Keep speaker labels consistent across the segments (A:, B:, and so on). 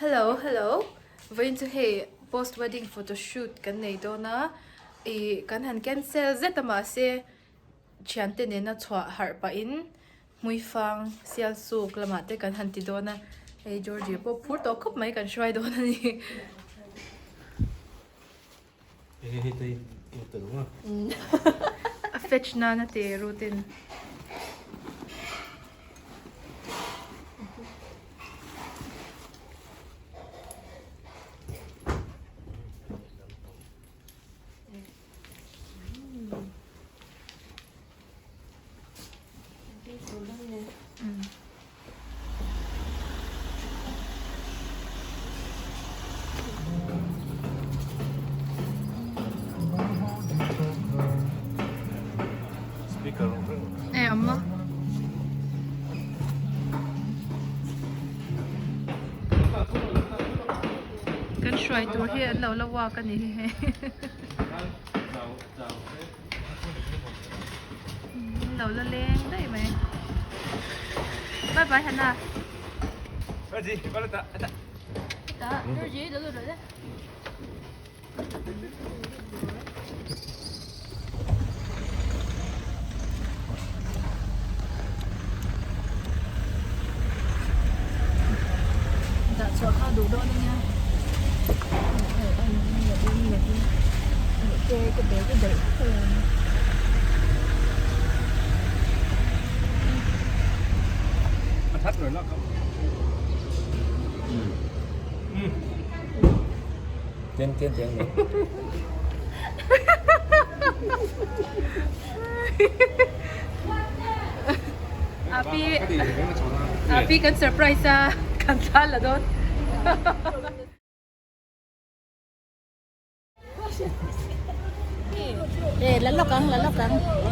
A: Hello hello vawiin chu hei post wedding photo shoot kan nei dawn a ih kan han cancel zet a mahse thiante nena chhuah harh pahin hmuifang sial suk lamah te kan han ti dawn a hei Georgie pawh phur tawh khawp mai kan hruai dawn a ni.
B: Enge hei te in tel nga.
A: A fetch nana te route-in. E awm a. Kan hruai tur hi an lo la walk a ni hei. Lo la leng daih mai. Bye bye Hana. Dah chhuah kha duh dawn ania. Api Api kan surprise a kan thla la dawn.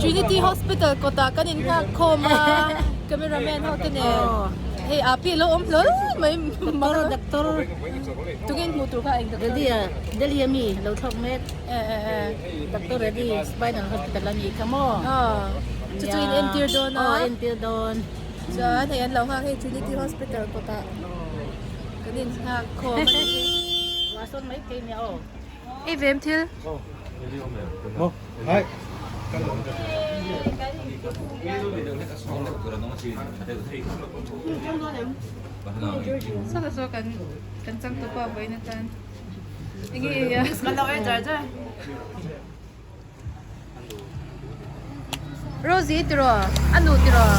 A: Trinity Hospital kawtah kan inghak khawm a cameraman ho te nen hei api alo awm hlawl mai
C: Doctor
A: tunge in hmuh tur kha eng doctor
C: Delhi Delhi ami lo thlawk mek Doctor Reddy Spinal Hospital a nih kha maw
A: chu chu in entir dawn a
C: aw entir dawn
A: chuan hei an lo nghak hei Trinity Hospital kawtah kan inghak khawm a ni.
C: Ruah sawn mai thei nia aw.
A: Ei vem thil. Sawta saw kan kan changtupa vawiin atan enge ei a.
D: Kan lo ei char char.
A: Rosie tiraw a nu tiraw.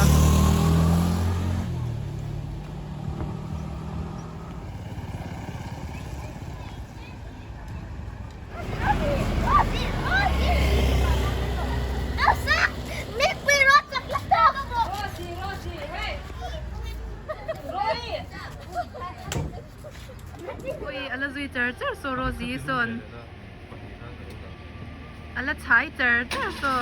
A: Ui a la zui char char saw Rosie sawn a la chhai char char saw.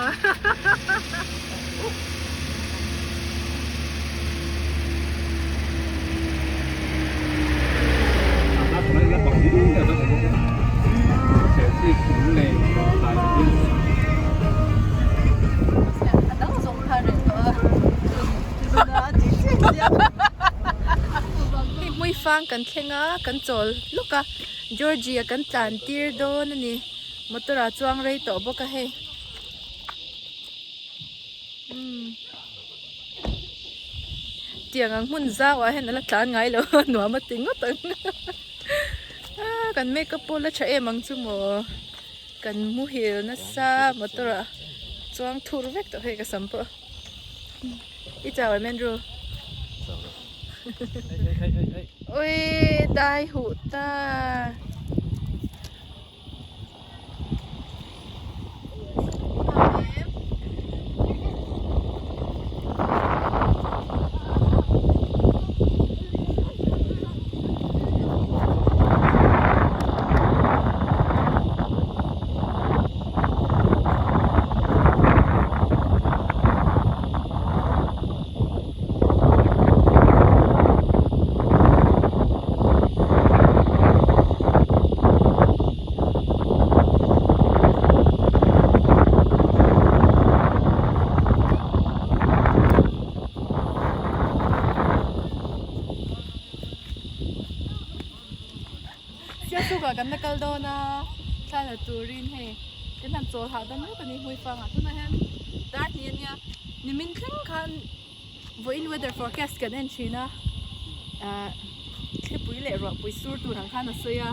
A: Hei hmuifang kan thleng a kan chawl lawk a Georgie a kan tlan tir dawn a ni motor ah chuang rei tawh bawk a hei umm. Tiang ang hmun zau ah hian a la tlan ngai lo a nuam a ti ngawt ang ah kan makeup pawh la tha em ang chu maw kan muhil nasa motor ah chuang thur vek tawh hei ka sam pawh i chau em Andrew ui dai huh ta. Sialsukah kan la kal dawn a, thla la turin hei kan han chawl hahdam lawk a ni Hmuifangah tunah hian dar hnih a nia nimin thleng khan vawiin weather forecast kan en thin a ah thlipui leh ruahpui sur tur ang khan a sawi a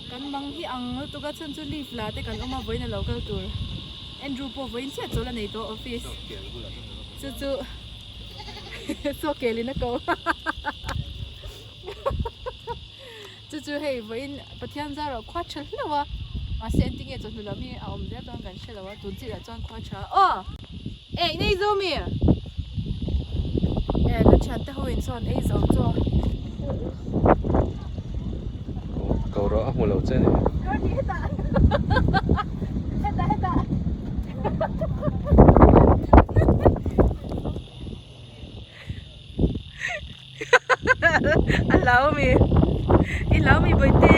A: kan mang hi ang lutuk a chhan chu leave la te kan awm a vawiin a lo kal tur Andrew pawh vawiin chiah chawl a nei tawh office chu chu saw kelin a ko. Chu chu hei vawiin Pathian zar ah khua tha hlauh a, mahse engtin nge chawhnu lam hi a awm zel dawn kan hre lo a, tun chiah chuan khua tha aw eh in ei zo mi? Eh ka thiante ho in chuan ei zo chu.
B: Ko rawh a hmu lo che ni.
A: Kar ni hetah hetah hetah. A hlau mi i hlau mi bawihte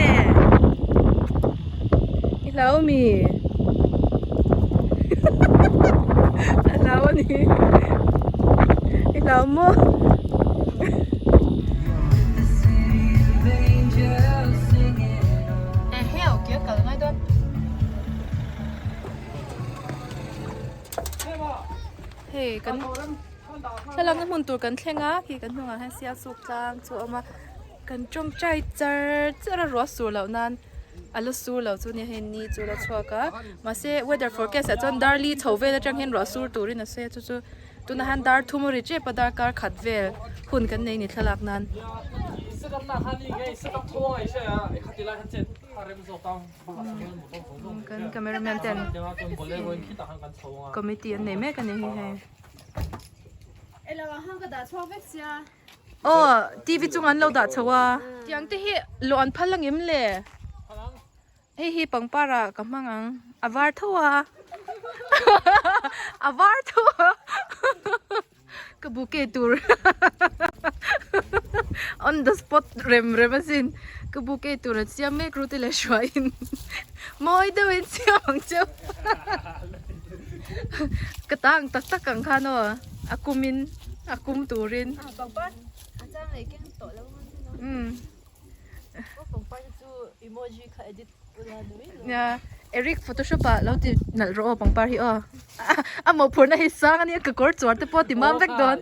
A: i hlau mi a hlau a ni i hlau maw. Hei kan thlalakna hmun tur kan thleng a khi kan hnungah hian sialsuk tlang chu a awm a kan tawngtai char char a ruah sur loh nan a la sur lo chu nia hei ni chu a la chhuak a mahse weather forecast ah chuan darli chho vel atang hian ruah sur turin a sawi a chu chu tunah hian dar thum a ri tep a darkar khat vel hun kan nei a ni thlalak nan. Kan cameraman ten committee an nei mek a ni hi hei. Aw tv chungah an lo dah chho a. Tiang te hi lawh an phal angem le? Hei hi pangpar ah ka hmang ang a var tho a a var tho a. Ka bouquet tur on the spot rem rem asin ka bouquet tur an siam mek ru te leh hruaiin mawi deuhin siam ang cheu ka ta ang tak tak ang khan aw a kumin a kum turin umm. Nia Eric photoshop ah lo ti nalh rawh aw pangpar hi aw a mawhphurhna hi sang ania ka kawr chuar te pawh ti mam vek dawn.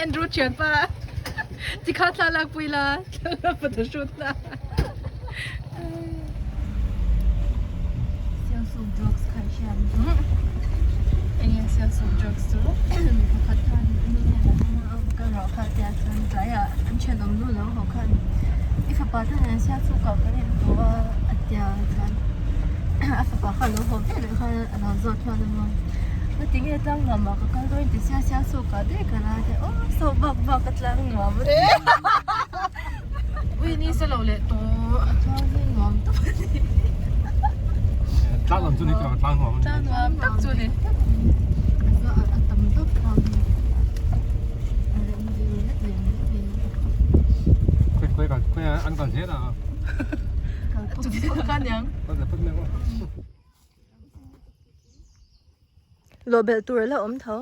A: Andrew thianpa tikha thla lak pui la thla photoshoot la. Sialsuk drugs kha i hriat enge sialsuk drugs chu mi pakhat khan nu hian a hmang a ka ruah kha tia chuan tlaiah an thenawm nu lo haw khan i fapa te nen sialsuk ah kan inhmu a a tia chuan a fapa kha a lo haw ve leh khan a lo zawt nghal a maw tinge tlang nuam ah ka kal dawn ti sia sialsuk ah daih ka la a tia aw saw bak bak a tlang nuam a ti. Ui ni se lo leh tawh a tlang hi nuam tak a ni.
B: Tlang lam chu ni tawh tlang nuam a ni.
A: Tlang nuam tak chu ni. A tam deuh tlang hi. A rem dil vek leh mai mai.
B: Khawi khawi kal khawi an kal zel a.
A: Kal phawt ka niang.
B: Kal phawt mai maw.
A: Lawh belh tur a la awm tho.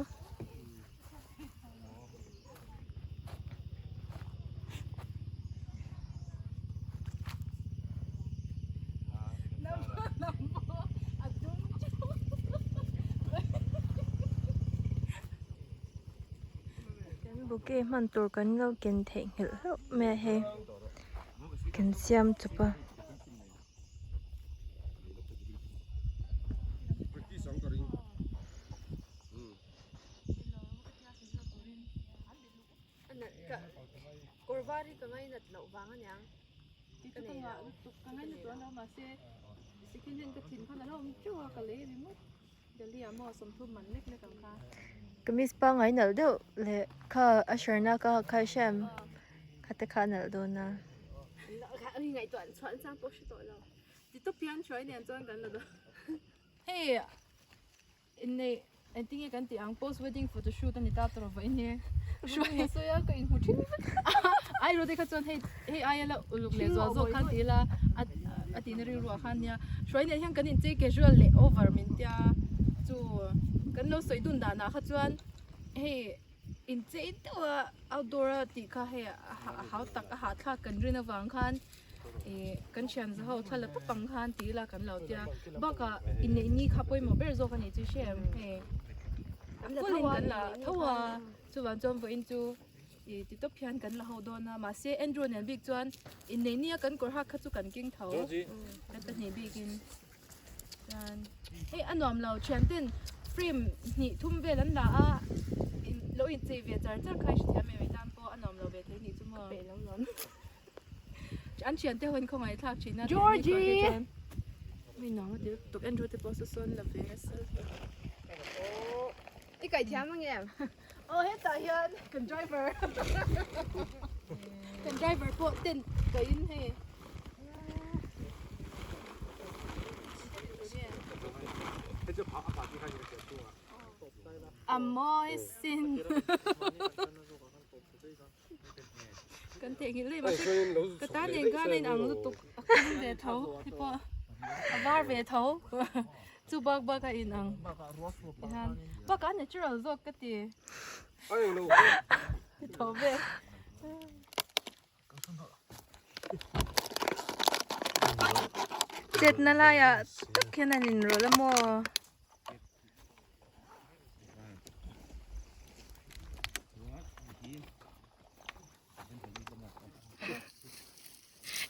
A: Kan bouquet hman tur kan lo ken theihnghilh hlauh mai a hei kan siam chawp a. Kamis pangngai nalh deuh leh kha a hrarna ka kha i hria em kha te kha a nalh dawn a. Hei innei engtin nge kan tih ang post wedding photo shoot a ni ta tawh vawiin hi hruai sawi a ka inhmu thin vek ai rawh te kha chuan hei hei aia la uluk leh zual zawk khan ti ila a a tihna rilru ah khan nia hruai nen hian kan inchei casual leh over min tia chu kan lo sawi dun danah kha chuan hei. Inchei deuh a outdoor a tih kha hei a hau tak a hahthlak kan rin avang khan ih kan thian za ho thla la tawp ang khan ti ila kan lo tia bakah inneih ni kha pawimawh ber zawk a nih chu hre em hei full in kan la tho a chuvang chuan vawiin chu ih ti tawp hian kan la ho dawn a mahse Andrew nen bik chuan inneih ni a kan kawr hak kha chu kan keng tho kan pahnih bikin. Chuan hei a nuam lo thian ten frame hnih thum vel an la a in lo inchei ve char char kha i hrethiam em tan pawh a nuam lo ve thei nih chu maw peih lo nuam an thian te ho in khawngaih thlak thin a Georgie mi nuam a ti lutuk Andrew te pawh saw sawn la ve nasa
D: I kaih thiam ang em?
A: Aw hetah hian kan driver kan driver pawh tent kaihin hei A mawi sin kan theihnghilh daih mahse ka tan nen khan a inang lutuk a kawng ve tho te pawh a var ve tho chu bak bak a inang tihian bakah a natural zawk ka ti tho vel. Chetna laiah tak hian an inrawlh a maw?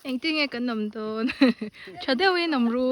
A: Engtin nge kan awm dawn? Tha deuhin awm ru.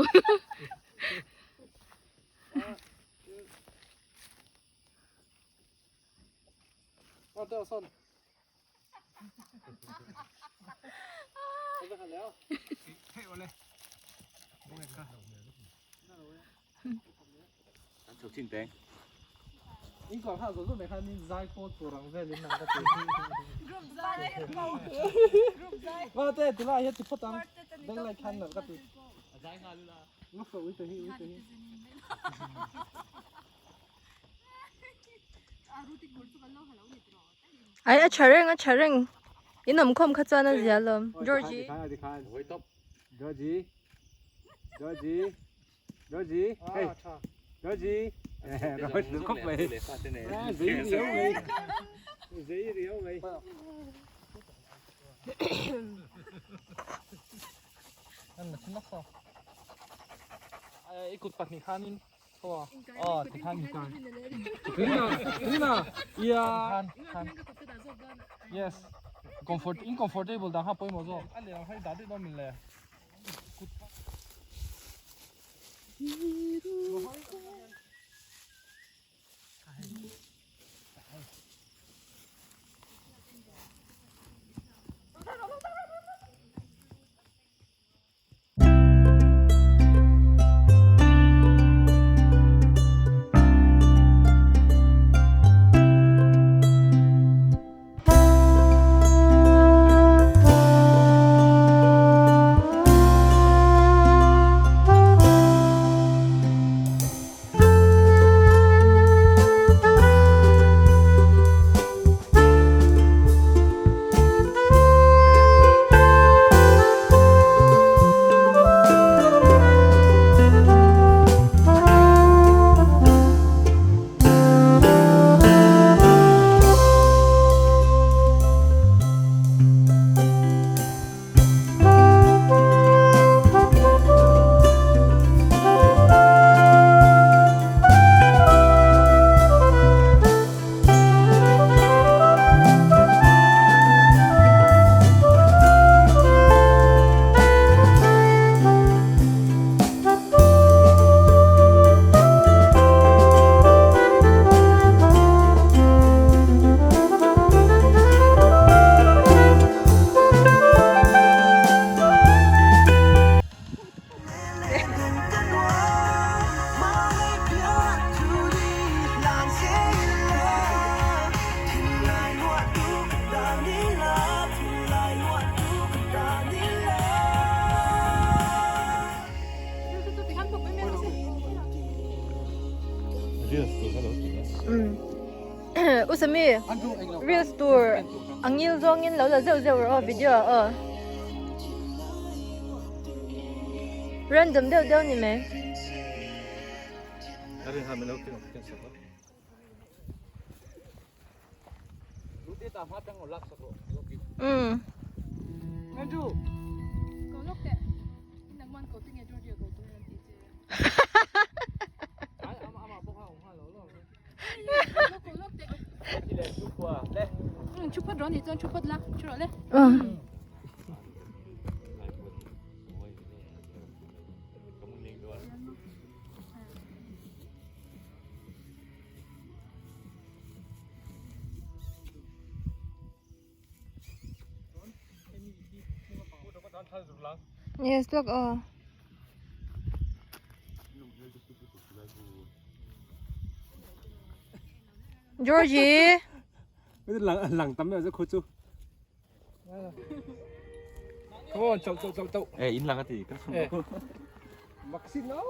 A: Ai a tha reng a tha reng in awm khawm kha chuan a zia lawm Georgie
B: Georgie Georgie Georgie hey Georgie rồi khóc mày dí riêu mày dí riêu mày
A: Usami reels tur angil zawngin lo la zeuh zeuh rawh aw video ah aw random deuh deuh ni mai. Um. Andrew. Ko lok te. Nangman ko tinge Georgia ko tum nan ti che. Yes, look oh. Georgie.
B: Lang tam deuh khu chu. Come on, chau chau chau chau.
D: Ê, in lang ati.
B: Maxine no.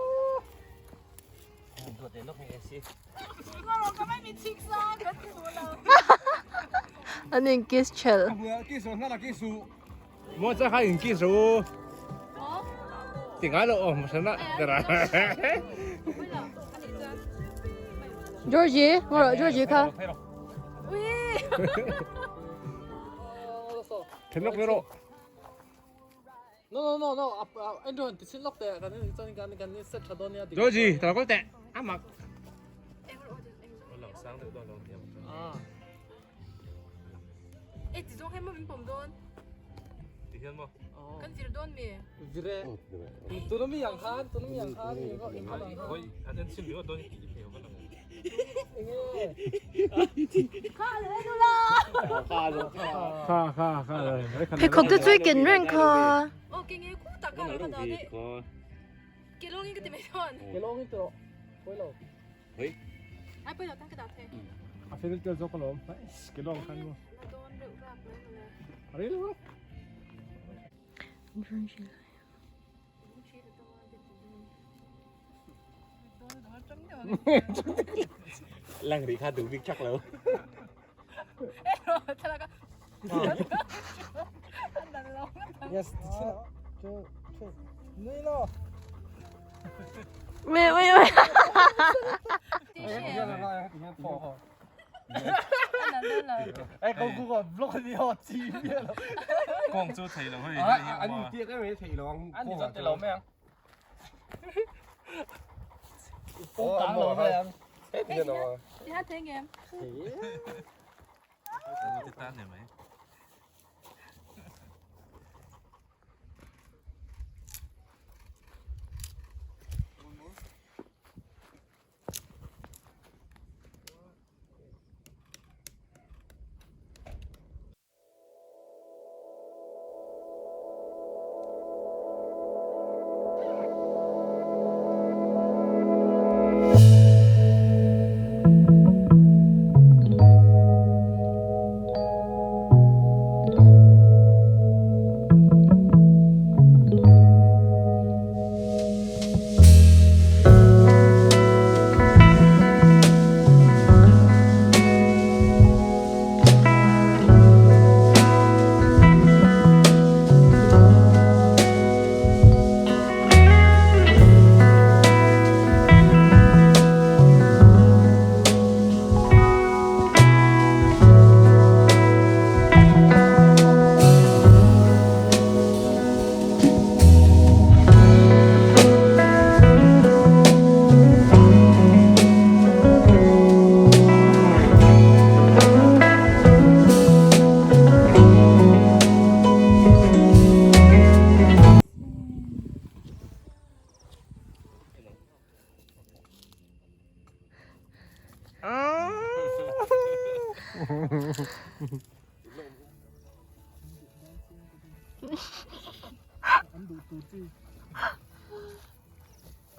A: An in kiss chel.
B: Mo cha kha in kiss ru. Ti ngai lo om sana tara.
A: Georgie, mo Georgie kha.
B: Thenok vero.
E: No no no no. Andrew ti chin lok te kan ni chuan kan kan ni set tha dawn nia.
B: Georgie, tara ko te. Amak.
E: Ah.
A: E ti zawng hei maw min pawm dawn.
B: Ti hian maw?
A: Kan vir dawn mi.
E: Vire. Tuna mi ang khan, tuna mi ang khan ni ko in khan ang khan.
B: Hoi, an en sim ringawt dawn i thei ho kan ang. Kha kha kha.
A: Pheikhawk te chu i ken reng kha. Aw ke nge ku tak a ka dah daih. Ke lawng in ka ti mai dawn.
E: Ke lawng in ti rawh. Pawi lo.
A: Ai pawi lo tan ka dah thei.
B: A fel tel zawk alawm. Ke lawng khan maw.
A: La dawn reuh rap mai mawle.
B: A rei lo.
D: Lang ri kha duh bik chak lo.
E: Yes, ti chin. Two, three. Nui lo.
A: Wait, wait, wait.
B: Kawng chu thei lo hei. An tiak em mai thei lo ang.
E: An ni chuan ti lo mai ang. Pawng lo mai ang.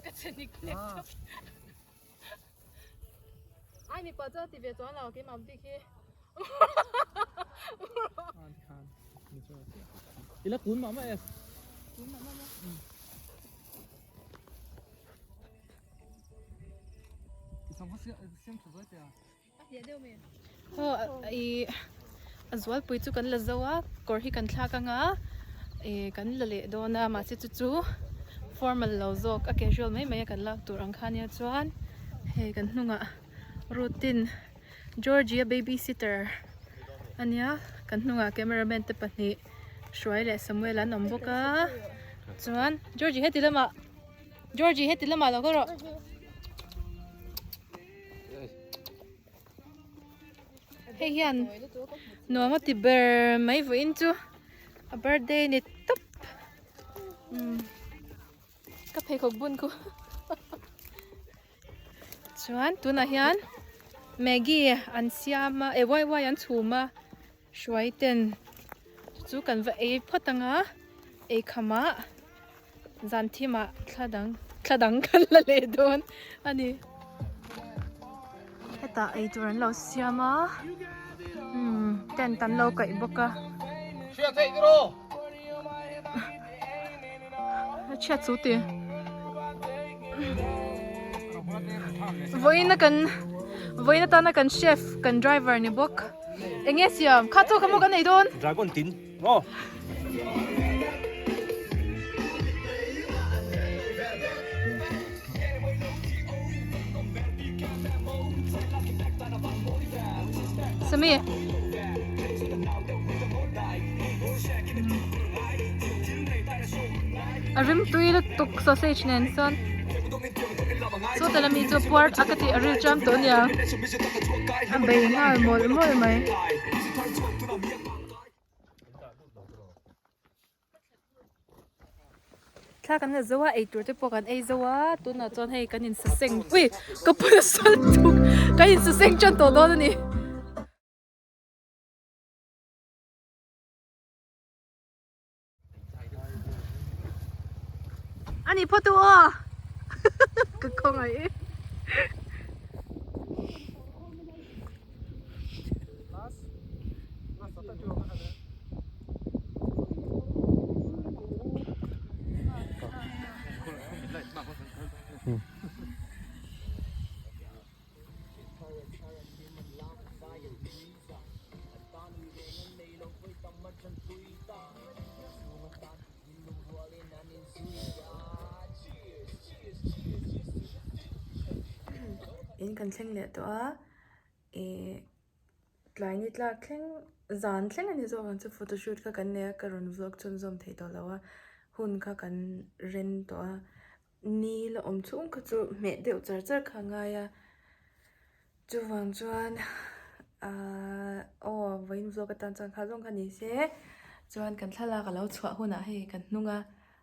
A: Ka chhe nik nek chap. Ai mipa chu a ti ve chuan lo keimah bik hi.
E: Ila kun mah mah e.
A: Kun mah mah maw? Aw ih a zualpui chu kan la zo a kawr hi kan thlak anga ih kan la leh dawn a mahse chu chu formal lo zawk a casual mai mai a kan lak tur ang kha nia chuan hei kan hnungah routine Georgia baby sitter. ania kan hnungah cameraman te pahnih Hruai leh Samuel an awm bawk a chuan Georgie heti lamah Georgie heti lamah lo kal rawh. Hei hian nuam a ti ber mai vawiin chu a birthday ni tawp umm ka pheikhawk bun khu chuan tunah hian Maggie an siam a eh wai wai an chhum a hruai ten chu kan va ei phawt ang a ei khamah Zan thimah thla dang thla dang kan la leh dawn a ni. Hetah eitur an lo siam a umm tent an lo kaih bawk a. A chhiat chu ti. Vawiin a kan vawiin atana kan chef kan driver ni bawk. Eng nge siam? Kha chu ka maw kan ei dawn?
B: Dragon tin. Maw?
A: Sami. A rim tui lutuk sausage nen chuan. Sawta lami chu puar a ka tih a ril cham tawh ania. A bei nghal mawlh mawlh mai. Thla kan la zo a eitur te pawh kan ei zo a tunah chuan hei kan insaseng ui ka pawn a sal tuk kan insaseng tan tawh dawn a ni. A ni phawt u aw ka khawngaih e. In kan thleng leh tawh a ih tlai ni tlak thleng zan thleng a ni zawk ang chu photoshoot kha kan nei a ka rawn vlog chhunzawm thei tawh lo a hun kha kan ren tawh a ni la awm chhung kha chu hmeh deuh char char kha a ngai a chuvang chuan ahh aw vawiin vlog atan chuan kha zawng kha ni se chuan kan thlalak a lo chhuah hunah hei kan hnung a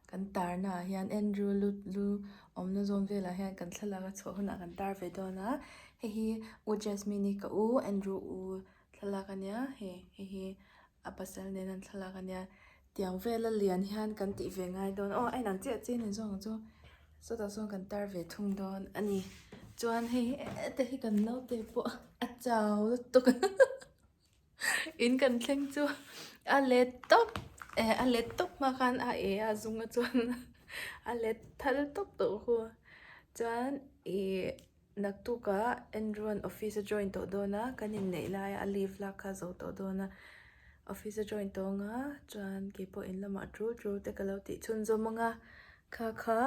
A: kan tarna ah hian Andrew lu lu awmna zawn velah hian kan thlalak a chhuah hunah kan tar ve dawn a hei hi u Jasmine-i ka u Andrew u thlalak ania hei hei hi a pasal nen an thlalak ania tiang vela lian hian kan tih ve ngai dawn aw a inang chiah chiah a ni zawng ang chu sawtah sawn kan tar ve thung dawn a ni chuan hei hete hi kan naute pawh a chau lutuk in kan thleng chu a let tawp eh a let tawp hma khan a e a zung a chuan a let thal tawp tawh hu chuan ih Naktukah Andrew-a'n office a join tawh dawn a, kan inneih laia a leave lak kha a zo tawh dawn a, office a join tawh ang a, chuan keipawh in lamah tul tul te ka lo tih chhunzawm ang a, kha kha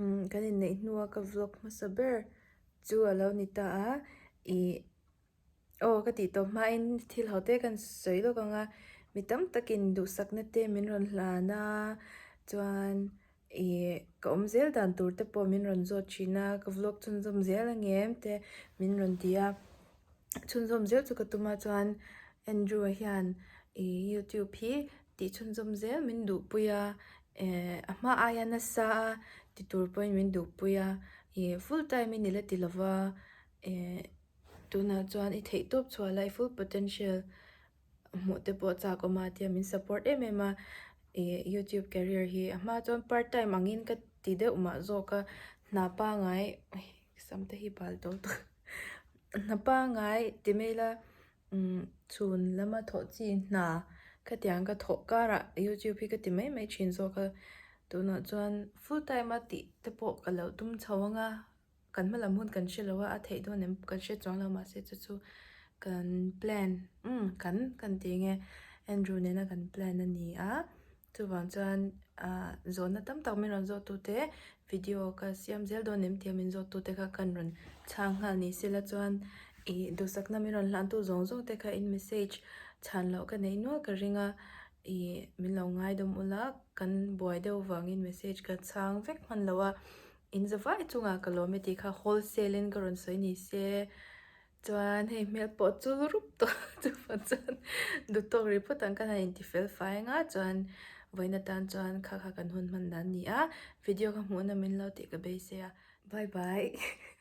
A: umm kan inneih hnua ka vlog hmasa ber chu a lo ni ta a, ih aw ka tih tawh hmain thil ho te kan sawi lawk ang a, mi tam takin duhsakna te min rawn hlan a, chuan. Ih ka awm zel dan tur te pawh min rawn zawt thin a, ka vlog chhunzawm zel ang em te min rawn ti a, chhunzawm zel chu ka tum a chuan Andrew-a hian ih youtube hi tih chhunzawm zel min duhpui a, eh a hma aia nasa a ti tur pawhin min duhpui a, ih full time in i la ti lova eh tunah chuan i theihtawp chhuah la i full potential hmuh te pawh chak awm a tia min support em em a ih youtube career hi a hma chuan part time angin ka ti deuh mah zawk a hna pangai sam te hi bal tawh tawh hna pangai ti mai ila umm chhun lama thawh chi hna khatiang ka thawh karah youtube hi ka ti mai mai thin zawk a tunah chuan full time a tih te pawh ka lo tum chho ang a. Kan hma lam hun kan hre lo a, a theih dawn em kan hre chuang lo mahse chu chu kan plan umm kan kan ti nge Andrew nena kan plan a ni a chuvang chuan ah zawhna tam tak min rawn zawh tute video ka siam zel dawn em tia min zawh tute kha kan rawn chhang nghal ni sela chuan ih duhsakna min rawn hlan tu zawng zawng te kha in message. Chhan loh ka neih nual ka ring a, ih min lo ngaidawm ula, kan buai deuh vangin message ka chhang vek hman lo a, in za vai chungah ka lawm e tih kha wholesale in ka rawn sawi ni se, chuan hei hmel pawh chul rup tawh chuvang chuan duhtawk rih phawt ang ka han inti fel fai anga chuan vawiin atan chuan kha kha kan hun hman dan a ni a, video ka hmuhna min lo tih ka beisei a, bye bye.